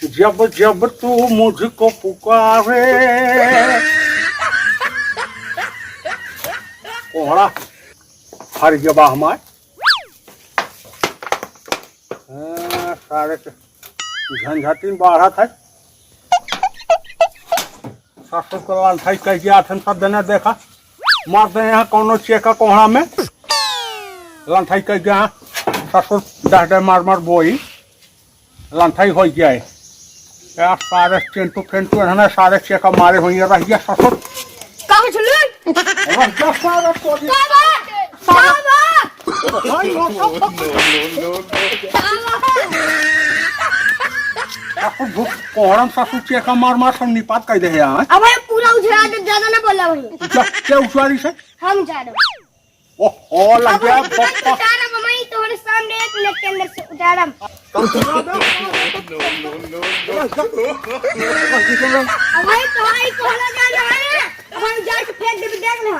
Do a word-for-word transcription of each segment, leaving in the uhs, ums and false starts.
जब जब तू मुझको पुकारे। कोहड़ा हर गया बा हमार। हाँ, सारे के झंझटिन बाढ़त है। ससुर को लंठाई कह गया, अथन सब देने देखा। मार दे यहाँ कौनो चेका कोहड़ा में। लंठाई कह गया, ससुर डह डह मार मार बोई। लंठाई हो गया है। यार, सारे चिंटू फिंटू इन्होंने सारे चेका मारे हुई है, रह गया ससुर। का हो झुल्लू? रह गया सारे चोरी। का बा? का बा? भाई, हो, हो, हो। का बा? ससुर भूख, कोहरम ससुर चेका मार मार सब निपात कर दे है यहाँ। अब भाई पूरा उझड़ा दे, ज्यादा ना बोला भाई। क्या, क्या उछारी से? हम जा रहे हैं। ओहो, लग अब गया हम तुरंत बप्पा। उतारब, हम ही तोहरे सामने एक मिनट के अंदर से उतारब। अब भाई तोहरा ही कहला जा रहा है, अब हम जाके फेंक देबे, देख ले।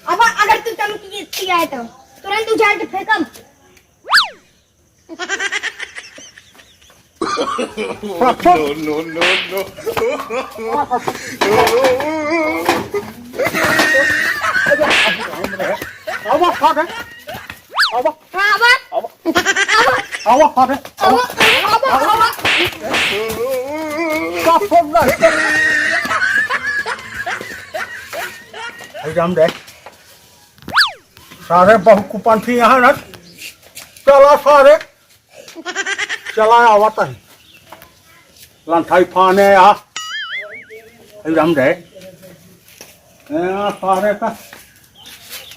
अब अगर तू तन की इच्छा है तो तुरंत उजाड़ के फेंकम। No, no, no, no। आवा, फादर। आवा। हाँ, आवा। आवा। आवा, फादर। आवा, आवा, आवा। का फोन ना है? भाई राम दे। सारे बहुकुपंथी यहाँ ना। चला सारे। चला आवत है। लंठाई फाने आ। एकदम दे। ए, सारे का।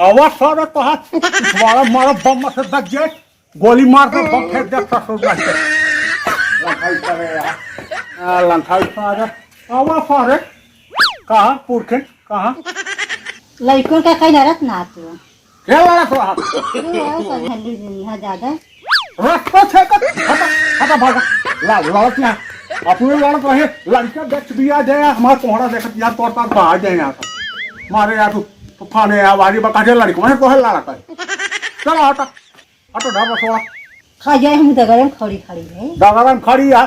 आवा सारे तो हाथ। मारा, मारा बम से दग जाए। गोली मार दे, बम फेंक दे, ससुर जाए। लंठाई सारे आ। आ, लंठाई सारे। आवा सारे। कहाँ? पुरखिन? कहाँ? लड़कों का कहीं लड़त ना तू। क्या लड़त रहा? तू है, सब हल्दी दुनिया ज्यादा। रस्ता छेकत, हटा, हटा भागा। ला, लड़त ना। अपने लड़त रहे, लड़का बेच दिया जाए, हमारा कोहड़ा देखत यार, तोर पास बाहर जाए यहाँ से। मारे यार तू, तूफान है यार, वारी बता दे लड़को, मैं कोहे लड़त है। चलो हटा। हटो, ढाबा छोड़ा। खा जाए, हम डगरम खड़ी खड़ी है। डगरम खड़ी है,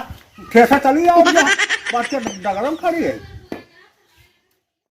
ठेसा चली आओ भैया। बच्चे डगरम खड़ी है।